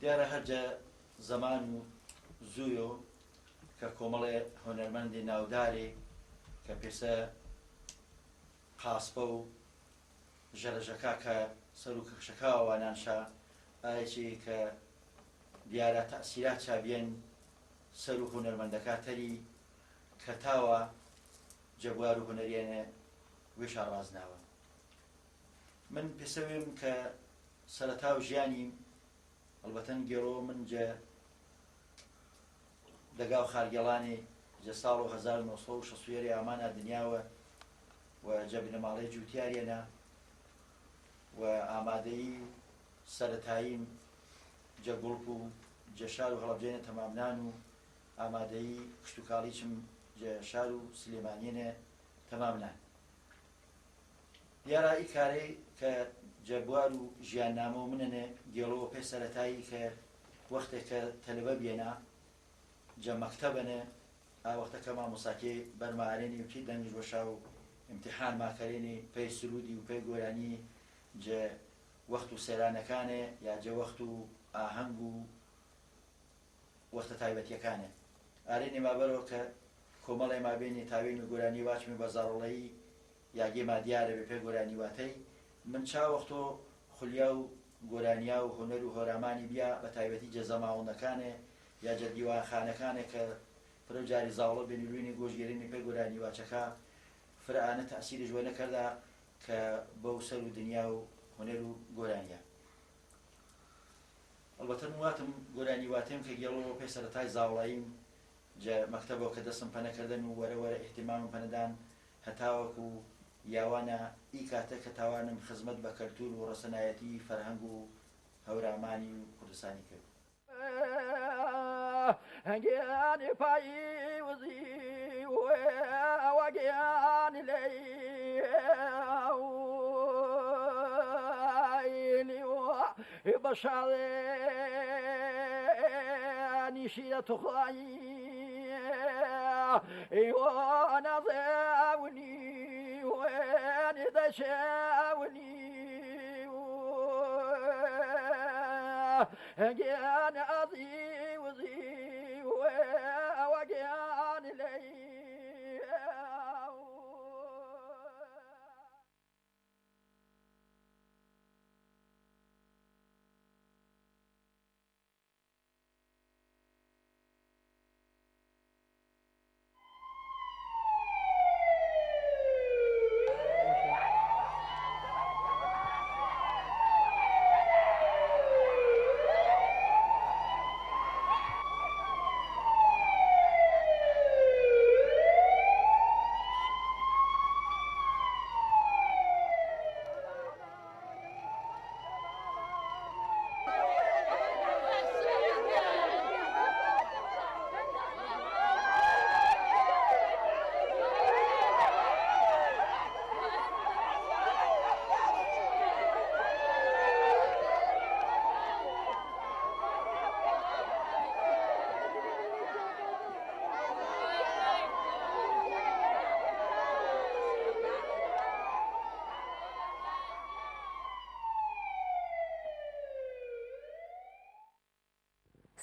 دیارە هەر جە زەمان و زویۆ کە کۆمەڵێ هونەرمەندی ناودارێ کە پێسە قاسپە و ژەرەژەکا کە سەر و کەکشەکاوە وانانشا ئایچێ کە دیارە تەئسیرات چا بیەن سەر و هونەرمەندەکا تەری کە تاوە جە بوار و هونەریەنێ وێشا ڕازناوە. من پێسە وێم کە سەرەتا و ژیانیم ئەڵبەتەن گێڕۆ من جە دەگاو خارگێڵانێ جە ساڵ و 1960 ئامانا دنیاوە و جە بنەماڵەی جووتیاریەنە و ئامادەیی و سەرەتاییم جە گوڵپ و جە شار و هەڵەبجەێنە تەمامنان و ئامادەیی کشتوکاڵیچم جە شار و سلێمانیەنێ تەمامنان. دیارە ئی کارەی کە جە بوار و ژیاننامە و منەێ گێڵۆ پێ سەرەتایی کە وەختێ کە تەلەبە بیەنا جە مەکتەبەێ ئا وەختە کە مامۆساکێ بەرما ئەرێنی و کی دەنگش وەشا و ئمتحان ماکەرێنی پەی سرودی و پەی گۆرانی جە وەخت و سەێرانەکانێ یا جە وەخت و ئاهەنگ و وەختە تایبەتیەکانێ ئارێنی مابەرۆ کە کۆمەڵێ مابێنی تاوێن و گۆرانی واچمی بە زاڕڵەیی یاگێ ما دیارە بێ پێ گۆرانی واتەی من چا وەختۆ خولیا و گۆرانیا و هونەر و هۆرامانی بیا بە تایبەتی جە زەماوەندەکانێ یا جە دیوانخانەکانێ کە فرە جاری زاوڵە بێنی لوینی گۆش گێرێنی پێ گۆرانی واچەکا فرە ئانە تاسیرش وە نەکەردا کە بەو سەر و دنیا و هونەر و گۆرانیا. ئەڵبەتە من واتم گۆرانی واتێم کە گێڵۆ پێ سەرەتای زاوڵاییم جە مەکتەبۆ کە دەسم پەنە کردن و وەرە وەرە ئیهتیمامم پەنەدان هەتاوەکو یاوانە ئی کاتە کە تاوانم خزمەت بە کەلتور و ڕەسەنایەتی فەرهەنگ و هەورامانی و کوردستانی کرد.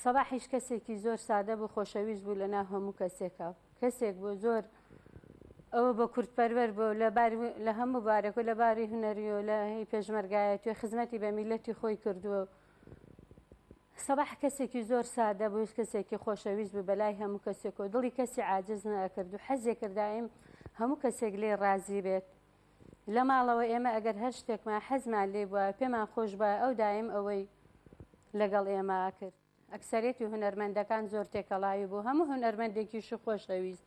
سەباحیش کەسێکی زۆر سادە بوو خۆشەویست بوو لە ناو هەموو کەسێکا کەسێک بوو زۆر ئەوە بە کوردپەروەر بوو لە باری لە هەموو بارێک و لە باری هونەری و لە هی پێشمەرگایەتی و خزمەتی بە میلەتی خۆی کردووە سەباح کەسێکی زۆر سادە بوو کەسێکی خۆشەویست بوو بەلای هەموو کەسێک و دڵی کەسی عاجز نەئەکرد و حەزێ کرد دایم هەموو کەسێک لێی ڕازی بێت لە ماڵەوە ئێمە ئەگەر هەر شتێکمان حەزمان لێی بوایە پێمان خۆش بوایە ئەو دایم ئەوەی لەگەڵ ئێمە ئەکرد. ئەکسەریەتی هونەرمەندەکان زۆر تێکەڵاوی بوو هەموو هونەرمەندێکیشی خۆشەویست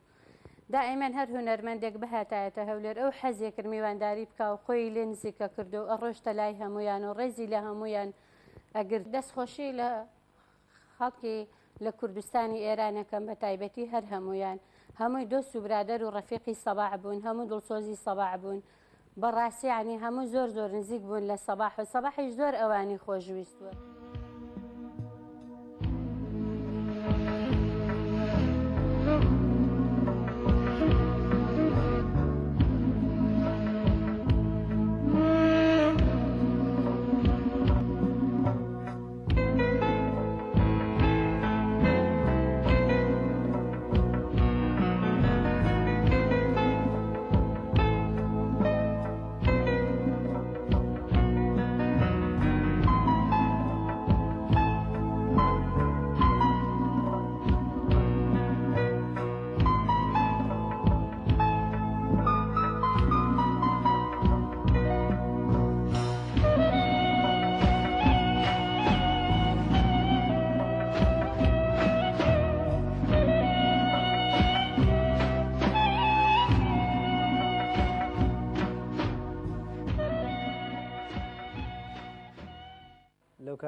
دائیمەن هەر هونەرمەندێک بهاتایەتە هەولێر ئەو حەزێ کرد میوانداری بکا و خۆی لێ نزیکە کرد و ئەڕۆشتە لای هەموویان و ڕێزی لە هەموویان ئەگرت. دەستخۆشی لە خەڵکی لە کوردستانی ئێران ئەکەم بە تایبەتی هەر هەموویان هەمووی دۆست و برادەر و ڕەفیقی سەباح بوون هەموو دڵسۆزی سەباح بوون بەڕاستی یانی هەموو زۆر زۆر نزیک بوون لە سەباح و سەباحیش زۆر ئەوانی خۆشویستووە.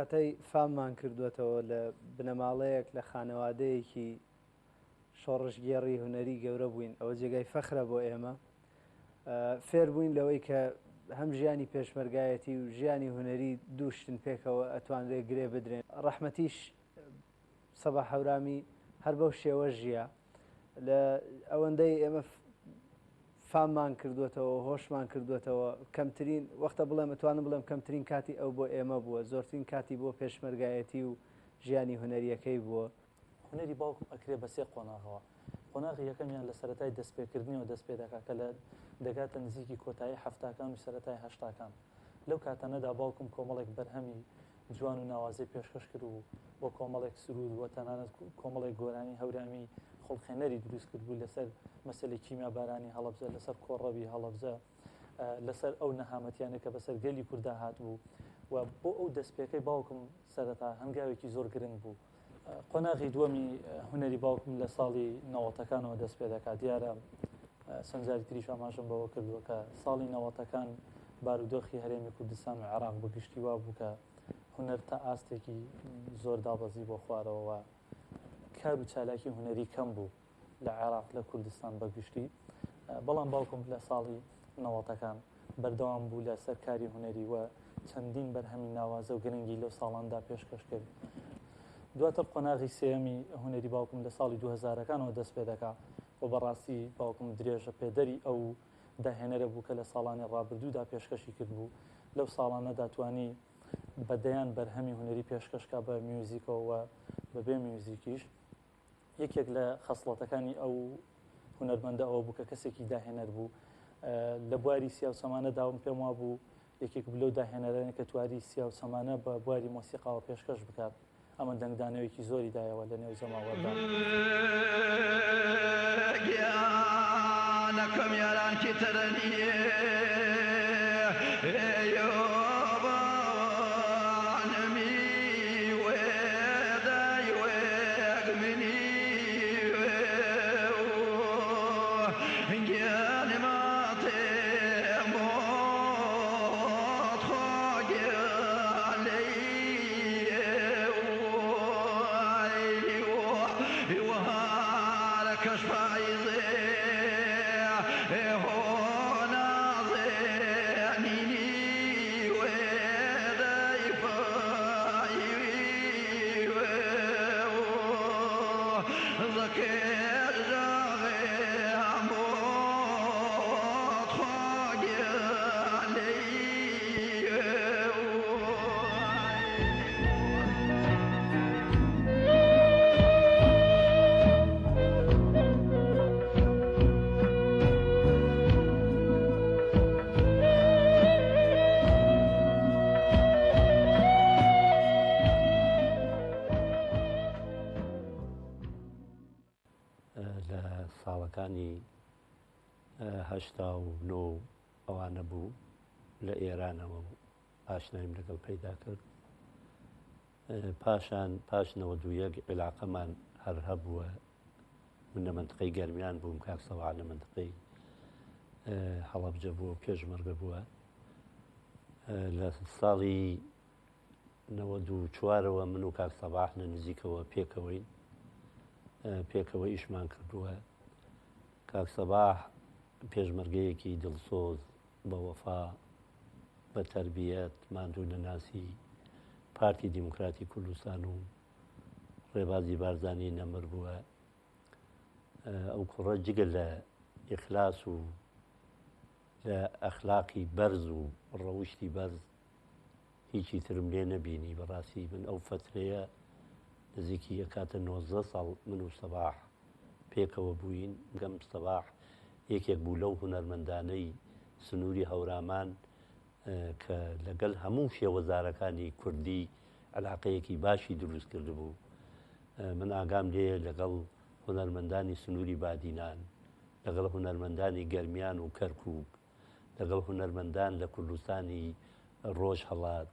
کاتەی فاممان کردووەتەوە لە بنەماڵەیەک لە خانەوادەیەکی شۆڕشگێڕی هونەری گەورە بووین، ئەوە جێگای فەخرە بۆ ئێمە. فێر بووین لەوەی کە هەم ژیانی پێشمەرگایەتی و ژیانی هونەری دوو شتن پێکەوە ئەتوانرێ گرێ بدرێن. ڕەحمەتیش سەباح هەورامی هەر بەو شێوە ژیا. لە ئەوەندەی ئێمە فاممان کردووەتەوە، هۆشمان کردووەتەوە، کەمترین وەختە بڵێم ئەتوانم بڵێم کەمترین کاتی ئەو بۆ ئێمە بووە، زۆرترین کاتی بۆ پێشمەرگایەتی و ژیانی هونەرییەکەی بووە. هونەری باوکم ئەکرێ بە سێ قۆناغەوە، قۆناغی یەکەمیان لە سەرەتای دەستپێکردنیەوە دەستپێدەکا کە لە دەگاتە نزیکی کۆتایی حەفتاکان و سەرەتای هەشتاکان. لەو کاتانەدا باوکم کۆمەڵێک بەرهەمی جوان و ناوازەی پێشکەش کرد و و کۆمەڵێک سروود و تەنانەت کۆمەڵێک گۆرانی هەورامی خوڵقێنەری دروست کردبوو لەسەر مەسەلەی کیمیابارانی هەڵەبجە، لەسەر کۆڕەوی هەڵەبجە، لەسەر ئەو نەهامەتیانە کە بەسەر گەلی کوردا هاتبوو و بۆ ئەو دەستپێکەی باوکم سەرەتا هەنگاوێکی زۆر گرنگ بوو. قۆناغی دووەمی هونەری باوکم لە ساڵی نەوەتەکانەوە دەست پێ دەکات. دیارە چەند جاری تریش ئاماژەم بەوە کردووە کە ساڵی نەوەتەکان بارودۆخی هەرێمی کوردستان و عێراق بە گشتی وا بوو کە هونەر تا ئاستێکی زۆر دابەزی بۆ خوارەوە و کار و چالاکی هونەری کەم بوو لە عێراق لە کوردستان بە گشتی. بەڵام باوکم لە ساڵی نەوەتەکان بەردەوام بوو لە سەر کاری هونەری و چەندین بەرهەمی ناوازە و گرنگی لەو ساڵاندا پێشکەش کرد. دواتر قۆناغی سێیەمی هونەری باوکم لە ساڵی دووهەزارەکانەوە دەست پێ دەکا و بەڕاستی باوکم درێژە پێدەری ئەو داهێنەرە بوو کە لە ساڵانی ڕابردوودا پێشکەشی کردبوو. لەو ساڵانەدا توانی بە دەیان بەرهەمی هونەری پێشکەش کا بە میوزیکەوە و بە بێ میوزیکیش. یەکێک لە خەسڵەتەکانی ئەو هونەرمەندە ئەوە بوو کە کەسێکی داهێنەر بوو لە بواری سیاوچەمانە داوم پێم وا بوو یەکێک لەو داهێنەرانە کە تواری سیاوچەمانە بە بواری مۆسیقاوە پێشکەش بکات ئەمە دەنگدانەوەیەکی زۆری دایەوە لە نێو جەماوەردا. گیانەکەم یاران کی تەرەنیێ لە ساڵەکانی 89 ئەوانە بوو لە ئێرانەوە و ئاشنایم لەگەڵ پەیدا کرد. پاشان پاش 91 عیلاقەمان هەر هەبووە. من لە مەنتقەی گەرمیان بووم، کاک سەباح لە مەنتقەی هەڵەبجە بووە، پێشمەرگە بووە. لە ساڵی 94ەوە من و کاک سەباح لە نزیکەوە پێکەوەین، پێکەوە ئیشمان کردووە. کاک سەباح پێشمەرگەیەکی دڵسۆز، بە وەفا، بە تەربیەت، ماندوو نەناسی پارتی دیموکراتی کوردستان و ڕێبازی بارزانی نەمر بووە. ئەو کوڕە جگە لە ئیخلاس و لە ئەخلاقی بەرز و ڕەوشتی بەرز هیچی ترم لێ نەبینی. بەڕاستی من ئەو فەترەیە نزیکی ئەکاتە 19 ساڵ من و سەباح پێکەوە بووین. گەم سەباح یەکێک بوو لەو هونەرمەندانەی سنووری هەورامان کە لەگەڵ هەموو شێوەزارەکانی کوردی علاقەیەکی باشی دروست کردبوو. من ئاگام لێیە لەگەڵ هونەرمەندانی سنووری بادینان، لەگەڵ هونەرمەندانی گەرمیان و کەرکووک، لەگەڵ هونەرمەندان لە کوردستانی ڕۆژهەڵات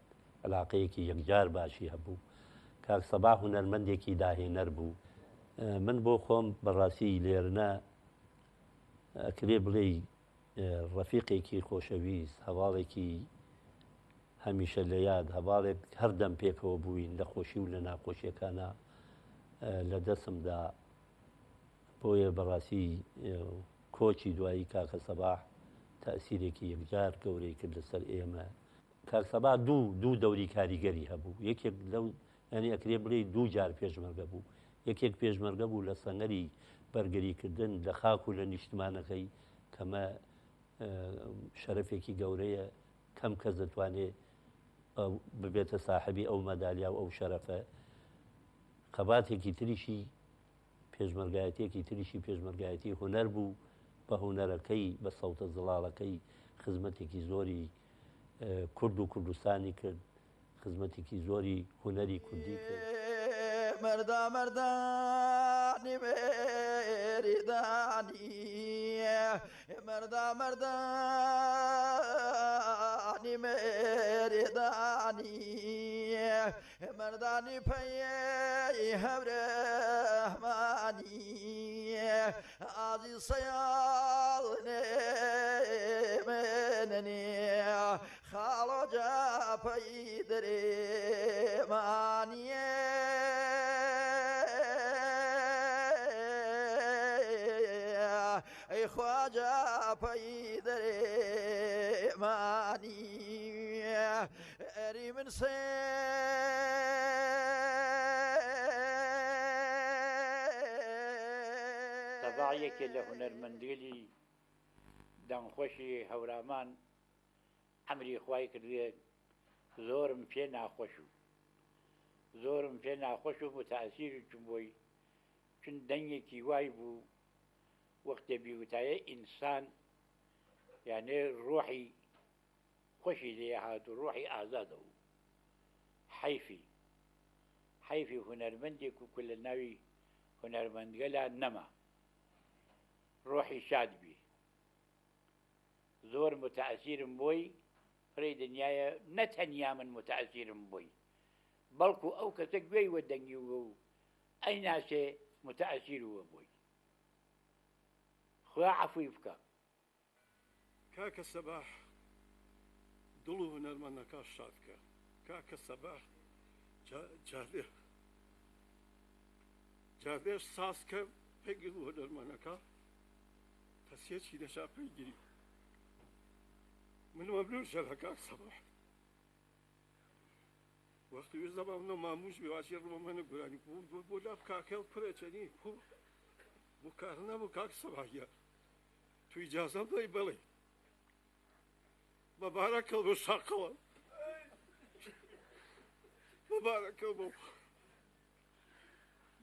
علاقەیەکی یەکجار باشی هەبوو. کاک سەباح هونەرمەندێکی داهێنەر بوو. من بۆ خۆم بەڕاستی لێرنە ئەکرێ بڵێی ڕەفیقێکی خۆشەویست، هەواڵێکی هەمیشە لە یاد، هەڤاڵێک هەردەم پێکەوە بووین لە خۆشی و لە ناخۆشیەکانا لە دەسم دا، بۆیە بەڕاستی کۆچی دوایی کاکە سەباح تەئسیرێکی یەکجار گەورەی کرد لەسەر ئێمە. کاک سەباح دوو دەوری کاریگەری هەبوو، یەکێک لەو یانی ئەکرێ بڵێی دوو جار پێشمەرگە بوو، یەکێک پێشمەرگە بوو لە سەنگەری بەرگریکردن لە خاک و لە نیشتمانەکەی کەمە شەرەفێکی گەورەیە کەم کەس دەتوانێ ببێتە ساحبی ئەو مەدالیا و ئەو شەرەفە. خەباتێکی تریشی پێشمەرگایەتیەکی تریشی پێشمەرگایەتی هونەر بوو، بە هونەرەکەی بە سەوتە زڵاڵەکەی خزمەتێکی زۆری کورد و کوردستانی کرد، خزمەتێکی زۆری هونەری کوردی کرد. مەردا مەردانی مێریدانی مەردا مەردانی مێریدانی مەردانی پەیی هەورەمانی ئازی سەیاڵ نێمێننی خاڵۆ جاپەی درێمانیێ. ئەی خواجە پەی دەرێمانی ئەری من سێ. سەباح یەکێ لە هونەرمەندگەلی دەنگخۆشی هەورامان ئەمری خوای کردوێ زۆرم پێ ناخۆش و زۆرم پێ ناخۆش و متاسیر چون بۆی چون دەنگێکی وای بوو وەختێ بیوتایە ئینسان یانێ ڕۆحی خۆشی لێ هات و ڕۆحی ئازادە و حەیفی حەیفی هونەرمەندێک و کولە ناوی هونەرمەندگەلا نەما ڕۆحی شاد بی زۆر متەئسیرم بۆی فرەی دنیایە نە تەنیا من متەئسیرم بۆی بەڵکو ئەو کەسە گوێی وە دەنگی وە و ئەیناسێ متەئسیر وە بۆی خوا عەفوی بکا. کاکە سەباح دڵ و هونەرمەندەکان شاد کە کاکە سەباح جادێ جادێش ساز کە پێگل و هونەرمەنەکە تەسیەکی دەشا پێگیری من مەمنون شەرە کاک سەباح وەختی وێ زەمان نە ماموش بێ واچی ڕوە منە گورانی بۆ بۆ لا کاکەڵ پرێ چەنی بۆ بۆ کار نەبوو کاک سەباح گیان تو ئیجازەم دای بەڵێ مەبارەکە بۆ شاقەوە مەبارەکە بۆ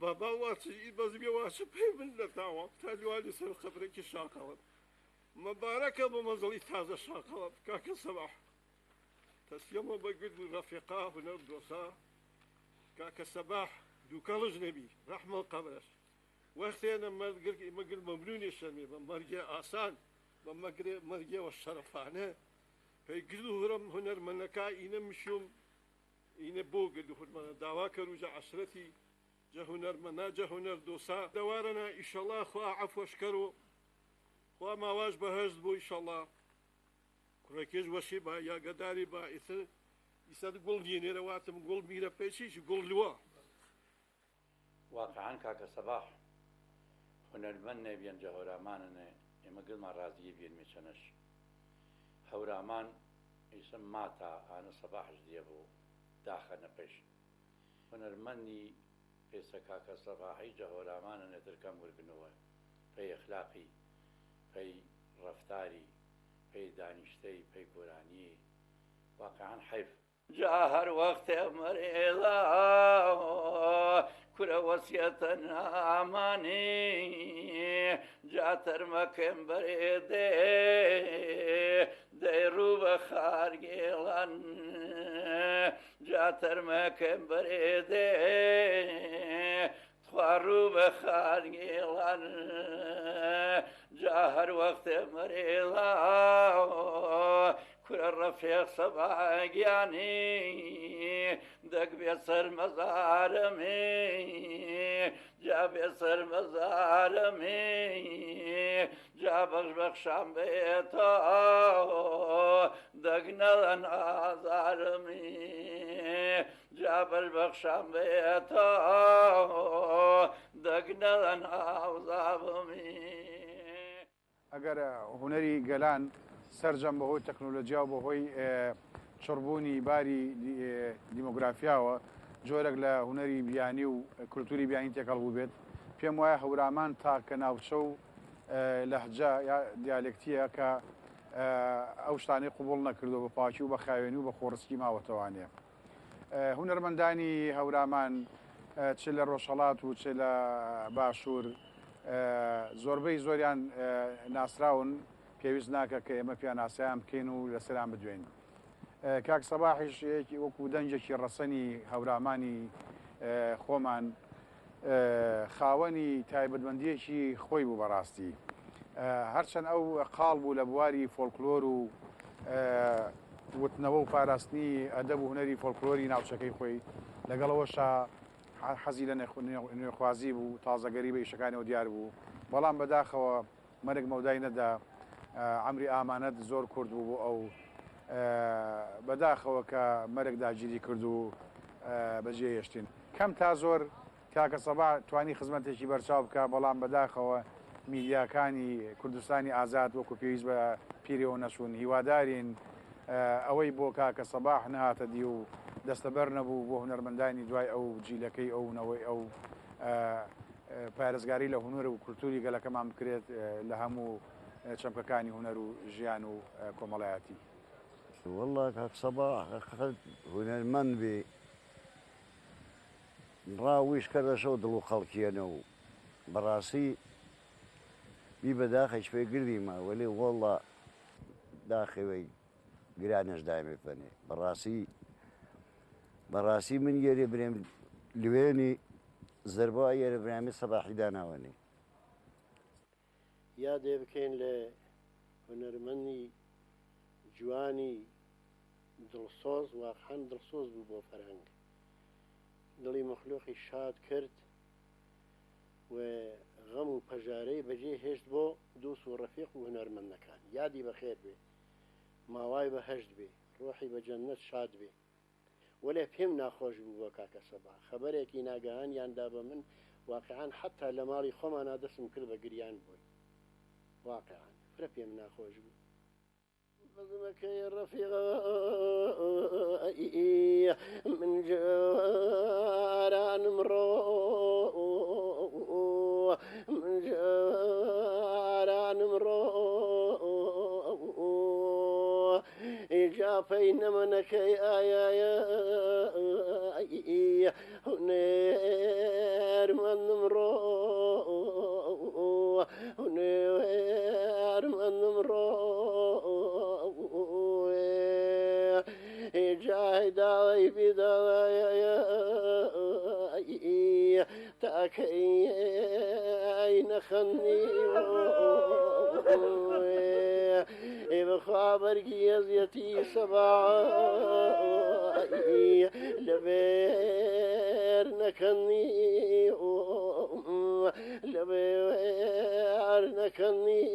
بابا واچ بەزمی واچ پێ من لەتاوە تا لوانی سەر قەبرێکی شاقەوە مەبارەکە بۆ مەزڵی تازە شاقەوە کاکە سەباح تەسیەمە بە گرد و ڕەفیقا هونەر دۆسا کاکە سەباح دووکەڵش نەبی ڕەحمە قەبرەش وەختێنە مەرگ مەگر مەمنونی شەرمی بە مەرگێ ئاسان بە مەگرێ مەرگێوە شەرەفانە پەی گرد و هورم هونەرمەنەکا ئینە مشوم ئینە بۆ گرد و هورمەنە داوا کەروجە عەشرەتی جە هونەرمەنا جە هونەر دۆسا دەوارەنا ئیشەڵا خوا عەفوەش کەرۆ خوا ماواش بەهەشت بۆ ئیشەڵا کوڕەکێش وەشێ با یاگەدارێ با ئیتر ئیسە گوڵ نیە واتم گوڵ میرە پێچیش گوڵ لوە. واقعەن کاکە سەباح هونەرمەند نێ بیەن جە هەورامانە نێ ئێمە گلمان ڕازیە بیەن مێ چەنەش هەورامان ئیسە ماتا ئانە سەباحش دیە بۆ داخە نە پێش هونەرمەندی پێسە کاکە سەباحی جە هەورامانە نێتر کەم ورگنوە پەی ئەخلاقی پەی ڕەفتاری پەی دانیشتەی پەی گۆرانیی واقعەن حەیف. جا هەر وەختێ مەرێڵا کورە وەسیەتە نامانی جا تەرمەکەم بەرێ دێ دەی ڕوو بە خارگێڵان جا تەرمەکەم بەرێ دێ تخوا ڕوو بە خارگێڵان جا هەر وەختێ مەرێڵا. کورە ڕەفیق سەباح گیانی دەک بێ سەر مەزارمی جا بێ سەر مەزارمی جا بەخش بەخشان بێتۆ دەک نەڵەن ئازارمی جا بەش بەخشان بێتۆ دەک نەڵەن ئاوزابمی. ئەگەر هونەری گەلان سەرجەم بەهۆی تەکنۆلۆجیا و بەهۆی چڕبوونی باری دیمۆگرافیاوە جۆرێک لە هونەری بیانی و کولتوری بیانی تێکەڵ بووبێت، پێم وایە هەورامان تاکە ناوچە و لەهجە یا دیالێکتییە کە ئەو شتانەی قبوڵ نەکردووە بە پاکی و بە خاوێنی و بە خۆڕسکی ماوەتەوانێ. هونەرمەندانی هەورامان چ لە ڕۆژهەڵات و چ لە باشوور زۆربەی زۆریان ناسراون، پێویست ناکە کە ئێمە پیاناسەیان بکەین و لەسەریان بدوێین. کاک سەباحیش یەکی وەکوو دەنگێکی ڕەسەنی هەورامانی خۆمان خاوەنی تایبەتمەندییەکی خۆی بوو بەڕاستی. هەرچەند ئەو قاڵ بوو لە بواری فۆلکلۆر و وتنەوە و پاراستنی ئەدەب و هونەری فۆلکلۆری ناوچەکەی خۆی، لەگەڵ ئەوەشا حەزی لە نوێخوازی بوو، تازەگەری بە ئیشەکانیەوە دیار بوو، بەڵام بەداخەوە مەرگ مەودای نەدا، عەمری ئامانەت زۆر کورت بوو بۆ ئەو، بەداخەوە کە مەرگ داگیری کرد و بەجێی هێشتین. کەم تا زۆر کاکە سەباح توانی خزمەتێکی بەرچاو بکا، بەڵام بەداخەوە میدیاکانی کوردستانی ئازاد وەکو پێویست بە پیرەوە نەچوون، هیوادارین ئەوەی بۆ کاکە سەباح نەهاتە دی و دەستەبەر نەبوو بۆ هونەرمەندانی دوای ئەو جیلەکەی ئەو نەوەی ئەو پارێزگاری لە هونەر و کولتوری گەلەکەمان بکرێت لە هەموو چەمکەکانی هونەر و ژیان و کۆمەڵایەتی. وەڵا کاک سەباح قەت هونەرمەند بی ڕا ویش کەردەشەو دڵ و خەڵکیەنە و بەڕاسی بی بەداخەیش پێ گردیمە وەلێ وەڵا داخێ وەی گرانەش دایمێ پەنێ بەڕاسی بەڕاستی من یەرێ برێم لوێنی زەربا یەرە برامی سەباحی داناوەنێ. یادێ بکەین لە هونەرمەنی جوانی دڵسۆز واقعەن دڵسۆز بوو بۆ فەرهەنگ دڵی مەخلوقی شاد کرد و غەم و پەژارەی بەجێ هێشت بۆ دوست و ڕەفیق و هونەرمەندەکان یادی بەخێر بێ ماوای بەهەشت بێ ڕۆحی بە جەنەت شاد بێ وەلێ پێم ناخۆش بوو بۆ کاکە سەباح خەبەرێکی ناگەهانیان دا بە من واقعان حەتا لە ماڵی خۆمانا دەسم کرد بە گریان بۆی واقعان فرە پێم ناخۆش بوو. بەزمەکەی ڕەفیق من جارانم ڕۆ من جارانم ڕۆ ئیجا پەی نەمەنەکەی ئایایە هونەرمەندم ڕۆ هونەرمەندم ڕۆ جای داوای بیداوایە تاکەی نەخەنی بەخوا بەرگی ئەزیەتی سەبای لەبێر نەکەنی لەبێر نەکەنی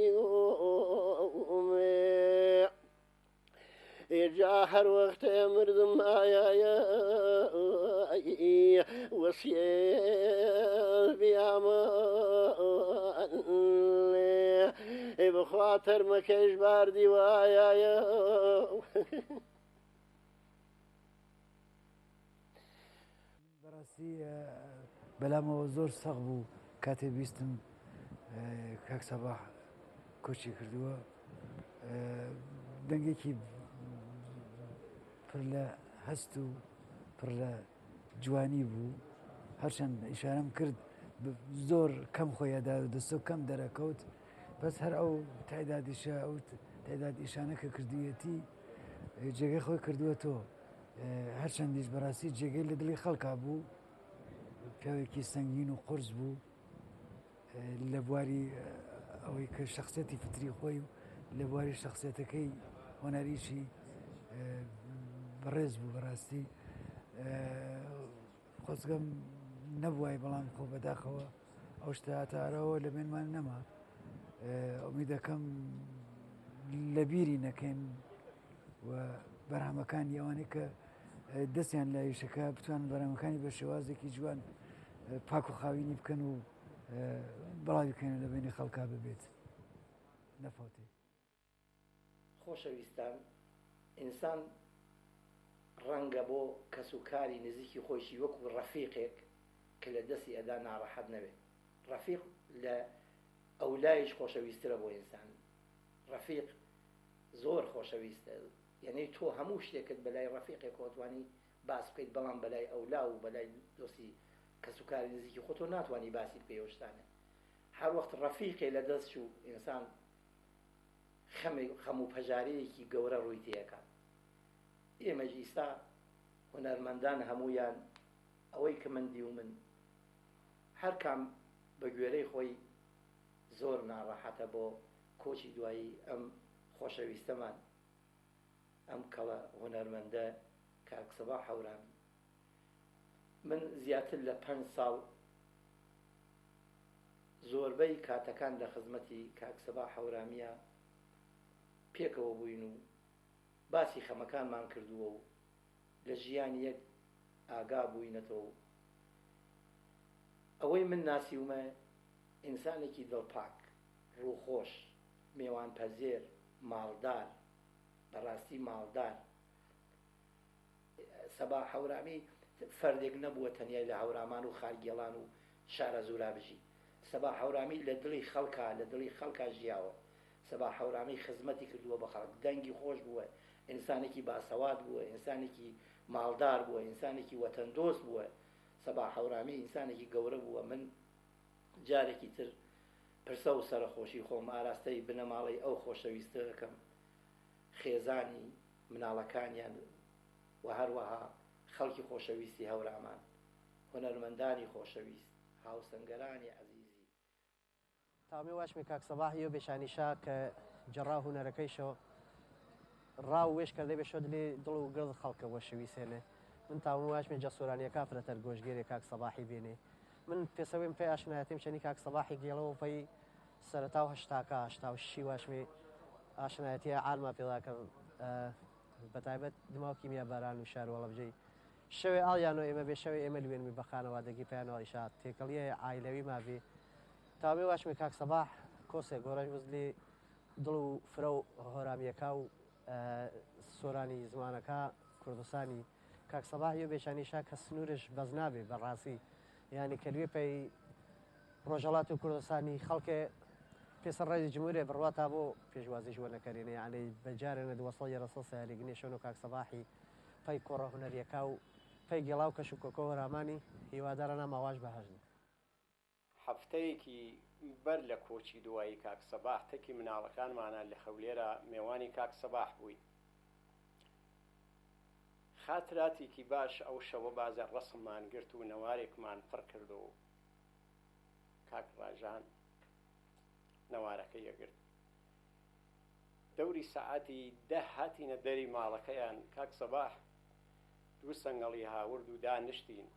ئێجا هەر وەختێ مردم ئایایە وەسیەت بیامە بخوا تەرمەکەیش باردی وایایە. بەڕاستی بەلامەوە زۆر سەخت بوو کاتێ بیستم کاک سەباح کۆچی کردووە دەنگێکی پڕ لە هەست و پڕ لە جوانی بوو هەرچەند ئیشارەم کرد زۆر کەم خۆیەدا و دەستۆ کەم دەرەکەوت بەس هەر ئەو تایدادیشە ئەو تایداد ئیشانە کە کردویەتی جێگەی خۆی کردووەتەوە هەرچەندیش بەڕاستی جێگەی لە دڵی خەڵکا بوو پیاوێکی سەنگین و قرس بوو لە بواری ئەوەی کە شخصەتی فتری خۆی و لە بواری شخصێتەکەی هۆنەریشی. بەڕێز بوو بەڕاستی خۆزگەم نەبووای بەڵام خۆ بەداخەوە ئەو شتە هاتارەوە لە بێنمان نەما ئومیدەکەم لە بیری نەکەین و بەرهەمەکانی ئەوانەی کە دەستیان لە ئیشەکە بتوان بەرهەمەکانی بە شێوازێکی جوان پاک و خاوینی بکەن و بڵاوی بکەن لە بینی خەڵکا ببێت نەفەوتێ. خۆشەویستان ئینسان ڕەنگە بۆ کەس و کاری نزیکی خۆیشی وەکو ڕەفیقێک کە لە دەستی ئەدا ناڕەحەت نەبێت ڕەفیق لە ئەولایش خۆشەویسترە بۆ ئینسان ڕەفیق زۆر خۆشەویستە یەنی تۆ هەموو شتێکت بەلای ڕەفیقێکەوە توانی باس بکەیت بەڵام بەلای ئەولا و بەلای دۆستی کەس و کاری نزیکی خۆتۆ ناتوانی باسی بکەی ئەو شتانە هەر وەخت ڕەفیقێ لە دەست چوو ئینسان خەمێک خەم و پەژارەیەکی گەورە ڕووی تێکا ئێمەش ئیستا هونەرمەندان هەموویان ئەوەی کە من دیومن هەر کام بە گوێرەی خۆی زۆر ناڕەحەتە بۆ کۆچی دوایی ئەم خۆشەویستەمان ئەم کەڵە هونەرمەندە کاک سەباح هەورامی. من زیاتر لە پەنج ساڵ زۆربەی کاتەکان لە خزمەتی کاک سەباح هەورامییا پێکەوە بووین و باسی خەمەکانمان کردووە و لە ژیانی یەک ئاگا بووینەتەوە و ئەوەی من ناسیومە ئینسانێکی دڵپاک، ڕووخۆش، مێوانپەزێر، ماڵدار، بەڕاستی ماڵدار. سەباح هەورامی فەردێک نەبووە تەنیای لە هەورامان و خارگێڵان و شارەزوورا بژی. سەباح هەورامی لە دڵی خەڵکا، لە دڵی خەڵکا ژیاوە. سەباح هەورامی خزمەتی کردووە بە خەڵک، دەنگی خۆش بووە، ئینسانێکی باسەواد بووە، ئینسانێکی ماڵدار بووە، ئینسانێکی وەتەندۆست بووە. سەباح هەورامی ئینسانێکی گەورە بووە. من جارێکی تر پرسە و سەرەخۆشی خۆم ئاراستەی بنەماڵەی ئەو خۆشەویستە دەکەم، خێزانی، مناڵەکانیان و هەروەها خەڵکی خۆشەویستی هەورامان، هونەرمەندانی خۆشەویست، هاوسەنگەرانی عەزیزی. تامی واشمی کاک سەباح یو بێشانیشا کە جەڕا هونەرەکەیشۆ ڕاو وێش کردێ بێ شۆ دلێ دڵ و گڕ خەڵکە وەشەویسێنێ من تاوم واشمی جە سۆرانیەکا فرەتەر گۆشگێرێ کاک سەباحی بێنێ من پێسەوێم پێ ئاشنایەتیم چەنی کاک سەباحی گێڵەوە پەی سەرەتا و هەشتاکا 86 واشمی ئاشنایەتیە عالما پێدا کرد بەتایبەت دماو کیمیا باران و شار وەڵەبجەی شەوێ ئاڵیانۆ ئێمە بێ شەوێ ئێمە لوێنمی بە خانەوادەگی پەیانەوە ئیشا تێکەڵیە عایلەوی مابێ تاوێ واشمی کاک سەباح کۆسێ گۆرەش وزلی دڵ و فرە و هۆرامیەکا و سۆرانی زمانەکە کوردستانی کاک سەباح یۆ بێشانیشا کە سنوورش بەس نابێ بەڕاستی یانی کەلوێ پەی ڕۆژهەڵات و کوردستانی خەڵکێ پێسەر ڕێزی جمهورێ بڕوا تا بۆ پێشوازیش وە نەکەرێنێ یانی بە جارێنە دوەسەڵ یەرەسەڵ سەیاری گنێ شۆن و کاک سەباحی پەی کۆڕە هونەریەکا و پەی گێڵاو کەش و کۆکۆ هۆرامانی هیوادارە نا ماواش بەهەشت بێ. هەفتەیەکی بەر لە کۆچی دوایی کاک سەباح تەکی مناڵەکانمانا لە هەولێرا مێوانی کاک سەباح بووین. خاتراتێکی باش ئەو شەوە بازێ ڕەسممان گرت و نەوارێکمان پڕ کرد و کاک ڕاژان نەوارەکەی ئەگرت. دەوری سەعاتی دە هاتینە دەری ماڵەکەیان کاک سەباح دوو سەنگەڵی هاورد و دانیشتین.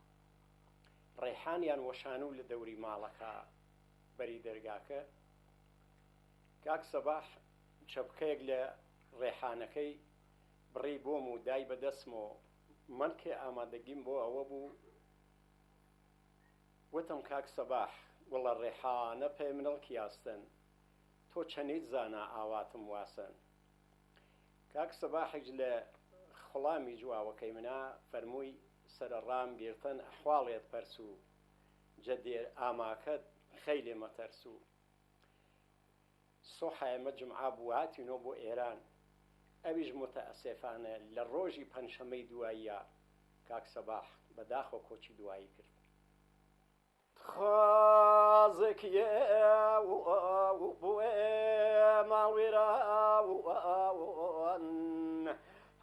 ڕێحانیان وەشانوو لە دەوری ماڵەکە بەری دەرگاکە. کاک سەباح چەپکەیەک لە ڕێحانەکەی بڕی بۆم و دای بە دەستمەوە. من کێ ئامادەگیم بۆ ئەوە بوو وتم کاک سەباح گوڵە ڕێحانە پێ منڵ کیاستن تۆ چەنیت زانا ئاواتم واسن. کاک سەباحیش لە خوڵامی جواوەکەی منا فەرمووی سەرە ڕام گیرتن ئەحواڵێت پەرسوو جە دێر ئاماکەت خەیلێ مەتەرسوو. سۆحە ئێمە جومعە بوو هاتینۆ بۆ ئێران ئەویش موتەئەسێفانە لە ڕۆژی پەنجشەمەی دواییا کاک سەباح بە داخەوە کۆچی دوایی کرد.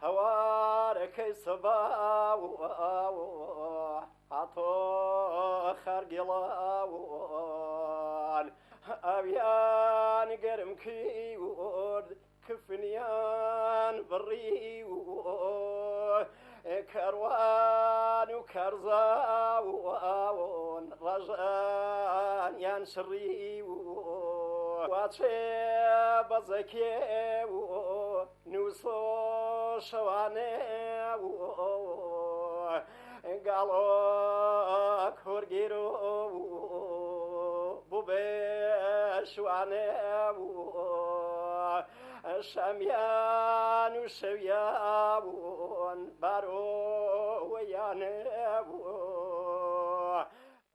هەوارەکەی سەبا هاتۆ خەرگێڵان ئاویان گەرم کرد. کفنیان بڕی و کەروان و کەرزاوان ڕەژانیان سڕی و واچێ بەزەکێ و نووسۆ شەوانێ و گاڵۆ کورگیر و بوو بێ شوانێ و شەمیان و شەویان بارۆیانێ.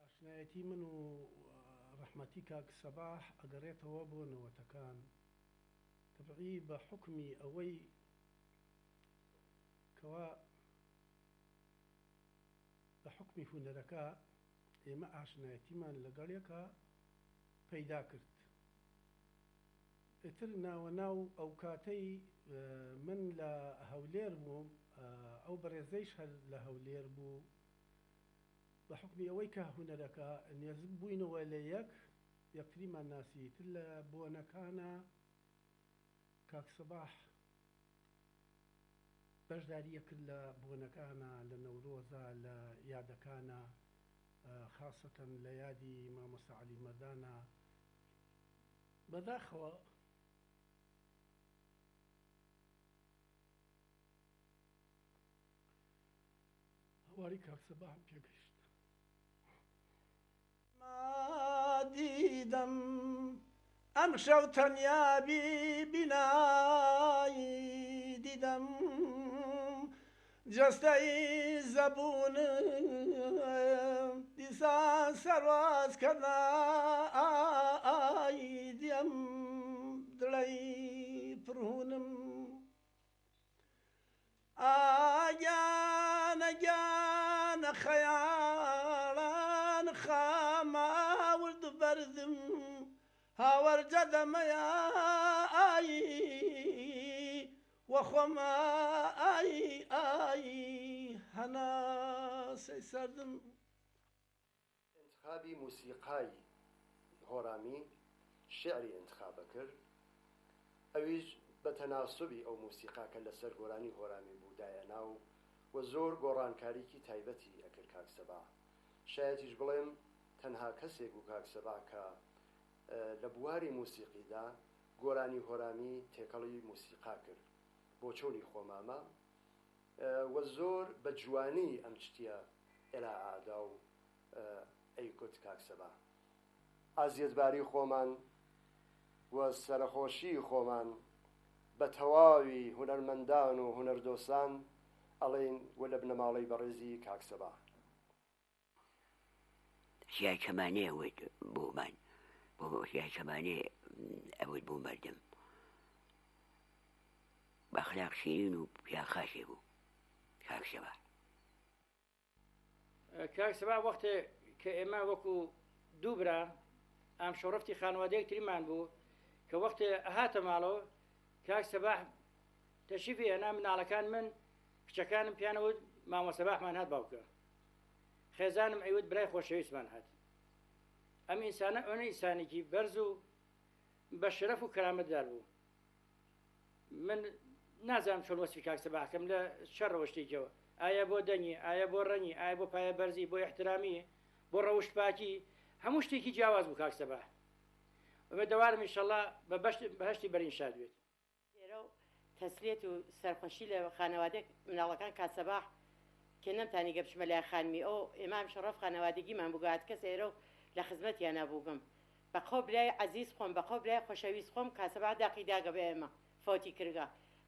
ئاشنایەتی من و ڕەحمەتی کاک سەباح ئەگەڕێتەوە بۆ نەوەتەکان، تەبعی بە حوکمی ئەوەی کەوا بە حوکمی هونەرەکە ئێمە ئاشنایەتیمان لەگەڵ یەکا پەیدا کرد. ئیتر ناوەناو ئەوکاتەی من لە هەولێر بووم، ئەو بەڕێزەیش هەر لە هەولێر بوو، بە حوکمی ئەوەی کە هونەرەکە نێزک بووینەوە لە یەک، یەکتریمان ناسی. ئیتر لە بۆنەکانا کاک سەباح بەشداری ئەکرد لە بۆنەکانا، لە نەورۆزا، لە یادەکانا، خاسەتەن لە یادی مامۆستا عەلی مەردانا. بەداخەوە هەواری کاک سەباحم پێگەیشت. دیدەم ئەمشەو تەنیا بی بینای دیدەم جەستەی زەبوونم دیسان سەرواز کردای دیم دڵی پڕهونم ئاگیانە گیانە خەیاڵان خاماورد بەرزم هاوەرجە دەمەیا ئای وەخۆما ئای ئای هەناسەی سەردم. ئینتخابی موسیقای هۆرامی شیعری ئینتخاب ئەکرد ئەویش بە تەناسوبی ئەو موسیقا کە لەسەر گۆرانی هۆرامی بوو دایئەنا و و زۆر گۆڕانکاریکی تایبەتی ئەکرد کاک سەباح شایەتیش بڵێم تەنها کەسێک بوو کاک سەباح کە لە بواری موسیقیدا گۆرانی هۆرامی تێکەڵی موسیقا کرد بۆچۆنی خۆمامە و زۆر بە جوانی ئەم چتیە ئێرائە ئەدا و ئەیکوت کاک سەباح. ئازیەتباری خۆمان و سەرەخۆشی خۆمان بە تەواوی هونەرمەندان و هونەردۆستان ئەڵێین و لە بنەماڵەی بەڕێزی کاک سەباح. سیای کەمانێ وت بۆمان بۆ سیای کەمانێ ئەوت بۆ مردم بە ئەخلاق شیرین و پیا خاسێ بوو کاک سەباح. کاک سەباح وەختێ کە ئێمە وەکو دوو برا ئام شۆڕفتی خانوادەیەک تریمان بوو کە وەختێ ئەهاتە ماڵەوە کاک سەباح تەشریفی هێنا مناڵەکان من کچەکانم پیانەوت مامۆ سەباحمان هات باوکە خێزانم ئەیوت برای خۆشەویستمان هات ئەم ئینسانە ئەوە ئینسانێکی بەرز و بە شەرەف و کەرامەتدار بوو من نازانم چۆن وەسفی کاک سەباح کەم لە چە ڕەوشتێکەوە ئایا بۆ دەنگی ئایا بۆ ڕەنگی ئایا بۆ پایە بەرزی بۆ ئیحترامی بۆ ڕەوشت پاکی هەموو شتێکی جیاواز بوو کاک سەباح ئومێدەوارم ئینشەڵا بە بەهەشتی بەرین شاد بێت. لێرەو تەسلیەت و سەرخۆشی لە خانەوادەی مناڵەکان کا سەباح کێ نەمتانی گە بچمە لای خانمی ئەو ئێمام شەڕەف خانەوادگیمان بوو گات کەس ئێرەو لە خزمەتیانا بووگم بە قەو برای عەزیز خۆم بە قەو برای خۆشەویست خۆم کا سەباح داقی داگە بە ئێمە فەوتی کرگە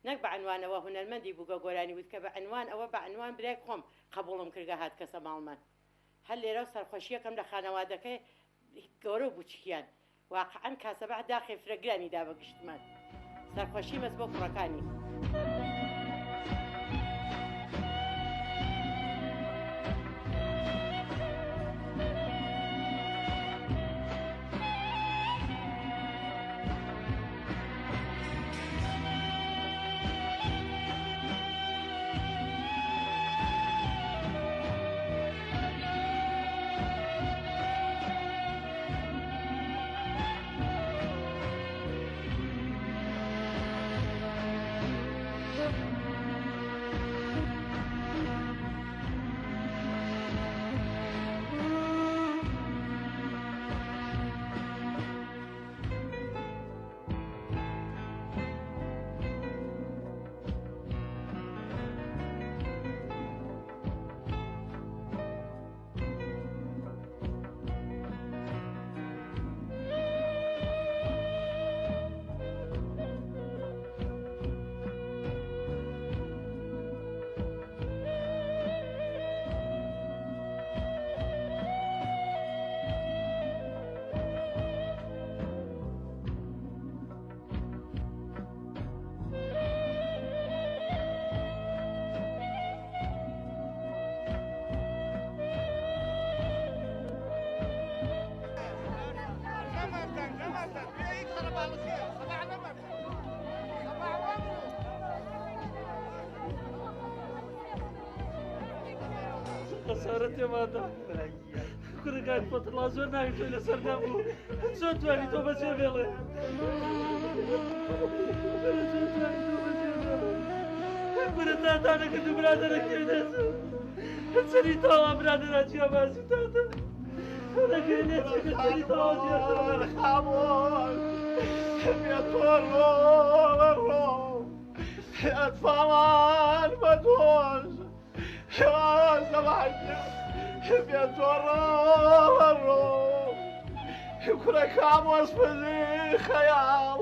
نەک بە عەنوان ئەوە هونەرمەندی بووگە گۆرانی وتکە بە عەنوان ئەوە بە عەنوان برای خۆم قەبوڵم کرگە هاتکەسە ماڵمان هەر لێرەو سەرخۆشیەکەم لە خانەوادەکەی گەورەو بوچکیان واقعەن کاسەباح داخێ فرە گرانی دا بە گشتمان. سەرخۆشی مەس بۆ کوڕەکانی. خەسارەت تێماندا کوڕە کاک فەتڵا زۆر ناوی تۆی لەسەر نەبوو چۆن توانی تۆ بەجێ بێڵێ کوڕە تاتانەکرد و برادەرەکەی دەچوو چەنی تاوا برادەرا جیابازی تاتە دەکەی لێچێ چەنی تاوا جیابازی خامۆش بێ تۆ ڕۆ ڕۆ ئەتفاڵان بە تۆش بێ تۆ ڕۆ ڕۆ کوڕە کام وەسپزی خەیاڵ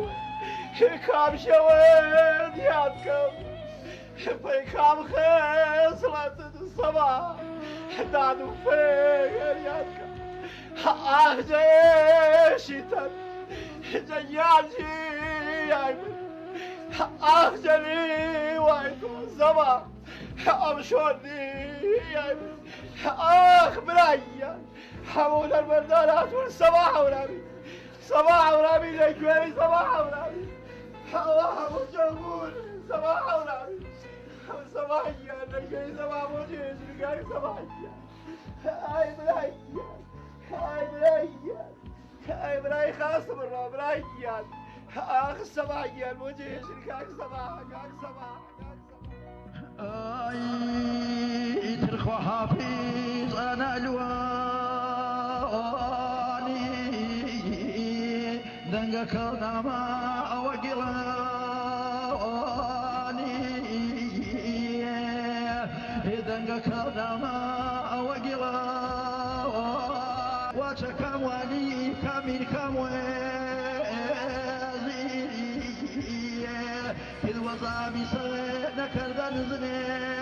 کام شەوەت یاد کەم پەی کام خێسڵەتت سەبا داد و فێر یاد کەم ئاخ جێشی تەن جەیاجی یای من ئاخ جەلی وای تۆ زەما ئەم شۆردی یای من ئاخ براییان هەموو دەربەردار هاتوون سەبا هەورامی سەبا هەورامی لە کوێی سەبا هەورامی ئەوە هەموو جەمهور سەبا هەورامی سەبا گیان لە کوێی سەبا بۆ جێژگای سەبا گیان ئای برای گیان ئای برای گیان ئای برای خاصم ڕۆ برای گیان ئاخ سەبا گیان بۆ جێژن کاک سەبا کاک سەبا ئای تر خواحافیز ئەنا لوانی دەنگەکە ناما ئەوە گیڵانی دەنگەکە ناما ئەوە گیڵا واچەکەم وانی کامین کام وێزی وەزامی سەر نەکردە نزنێ.